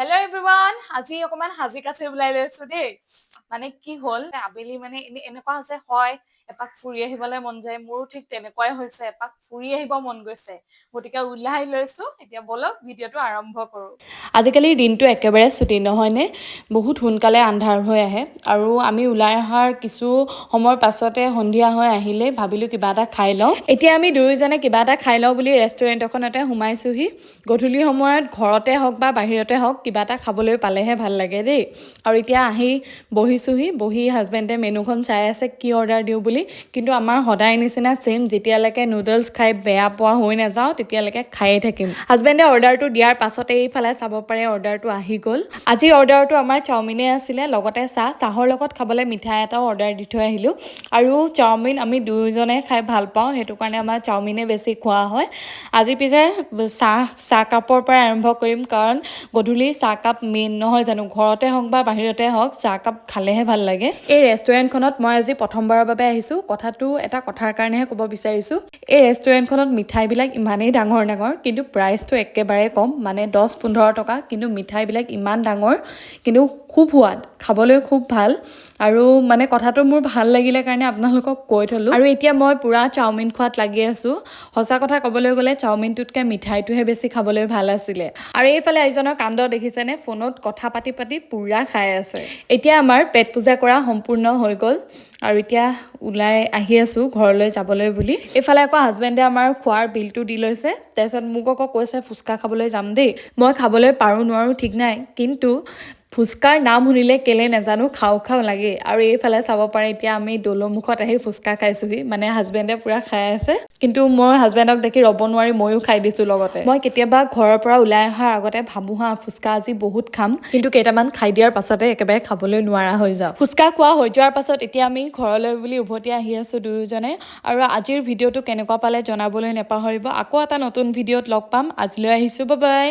Hello' everyone, আজি অকণমান সাজি কাচি ওলাই লৈছো দেই। মানে কি হ'ল, আবেলি মানে এনেকুৱা হৈছে, হয় এপাক ফুৰি আহিবলৈ মন যায়। মোৰো ঠিক তেনেকুৱাই হৈছে, এপাক ফুৰি আহিব মন গৈছে, গতিকে ওলাই লৈছো। এতিয়া ব'লক, ভিডিঅ'টো আৰম্ভ কৰোঁ। আজিকালিৰ দিনটো একেবাৰে চুটি, নহয়নে? বহুত সোনকালে আন্ধাৰ হৈ আহে আৰু আমি ওলাই অহাৰ কিছু সময়ৰ পাছতে সন্ধিয়া হৈ আহিলেই। ভাবিলোঁ কিবা এটা খাই লওঁ। এতিয়া আমি দুয়োজনে কিবা এটা খাই লওঁ বুলি ৰেষ্টুৰেণ্ট এখনতে সোমাইছোহি। গধূলি সময়ত ঘৰতে হওক বা বাহিৰতে হওক, কিবা এটা খাবলৈ পালেহে ভাল লাগে দেই। আৰু এতিয়া আহি বহিছোহি। বহি হাজবেণ্ডে মেনুখন চাই আছে, কি অৰ্ডাৰ দিওঁ বুলি। কিন্তু আমাৰ সদায় নিচিনা ছেইম, যেতিয়ালৈকে নুডলছ খাই বেয়া পোৱা হৈ নাযাওঁ, তেতিয়ালৈকে খায়ে থাকিম। হাজবেণ্ডে অৰ্ডাৰটো দিয়াৰ পাছতে এইফালে চাব পাৰে, অৰ্ডাৰটো আহি গ'ল। আজি অৰ্ডাৰটো আমাৰ চাওমিনে আছিলে, লগতে চাহ। চাহৰ লগত খাবলৈ মিঠাই এটাও অৰ্ডাৰ দি থৈ আহিলোঁ। আৰু চাওমিন আমি দুয়োজনে খাই ভাল পাওঁ, সেইটো কাৰণে আমাৰ চাওমিনে বেছি খোৱা হয়। আজি পিছে চাহকাপৰ পৰাই আৰম্ভ কৰিম, কাৰণ গধূলি চাহকাপ মেইন, নহয় জানো? ঘৰতে হওক বা বাহিৰতে হওক, চাহকাপ খালেহে ভাল লাগে। এই ৰেষ্টুৰেণ্টখনত মই আজি প্ৰথমবাৰৰ বাবে আহিছোঁ। কথাটো এটা কথাৰ কাৰণেহে ক'ব বিচাৰিছোঁ। এই ৰেষ্টুৰেণ্টখনত মিঠাইবিলাক ইমানেই ডাঙৰ ডাঙৰ, কিন্তু প্ৰাইচটো একেবাৰে কম, মানে 10-15 টকা। কিন্তু মিঠাইবিলাক ইমান ডাঙৰ, কিন্তু খুব সোৱাদ, খাবলৈ খুব ভাল। আৰু মানে কথাটো মোৰ ভাল লাগিলে কাৰণে আপোনালোকক কৈ থ'লোঁ। আৰু এতিয়া মই পূৰা চাওমিন খোৱাত লাগি আছোঁ। সঁচা কথা ক'বলৈ গ'লে চাওমিনটোতকৈ মিঠাইটোহে বেছি খাবলৈ ভাল আছিলে। আৰু এইফালে এইজনৰ কাণ্ড দেখিছেনে? ফোনত কথা পাতি পাতি পূৰা খাই আছে। এতিয়া আমাৰ পেট পূজা কৰা সম্পূৰ্ণ হৈ গ'ল আৰু এতিয়া ওলাই আহি আছোঁ ঘৰলৈ যাবলৈ বুলি। এইফালে আকৌ হাজবেণ্ডে আমাৰ খোৱাৰ বিলটো দি লৈছে। তাৰপিছত মোক আকৌ কৈছে, ফুচকা খাবলৈ যাম দেই। মই খাবলৈ পাৰোঁ নোৱাৰোঁ ঠিক নাই, কিন্তু ফুচকাৰ নাম শুনিলে কেলে নাজানো খাওঁ খাওঁ লাগে। আৰু এইফালে চাব পাৰে, এতিয়া আমি দৌলমুখত আহি ফুচকা খাইছোহি। মানে হাজবেণ্ডে পূৰা খাই আছে, কিন্তু মই হাজবেণ্ডক দেখি ৰ'ব নোৱাৰি ময়ো খাই দিছোঁ লগতে। মই কেতিয়াবা ঘৰৰ পৰা ওলাই অহাৰ আগতে ভাবোঁ হা, ফুচকা আজি বহুত খাম, কিন্তু কেইটামান খাই দিয়াৰ পাছতে একেবাৰে খাবলৈ নোৱাৰা হৈ যাওঁ। ফুচকা খোৱা হৈ যোৱাৰ পাছত এতিয়া আমি ঘৰলৈ বুলি উভতি আহি আছোঁ দুয়োজনে। আৰু আজিৰ ভিডিঅ'টো কেনেকুৱা পালে জনাবলৈ নাপাহৰিব। আকৌ এটা নতুন ভিডিঅ'ত লগ পাম। আজিলৈ আহিছোঁ, বাই।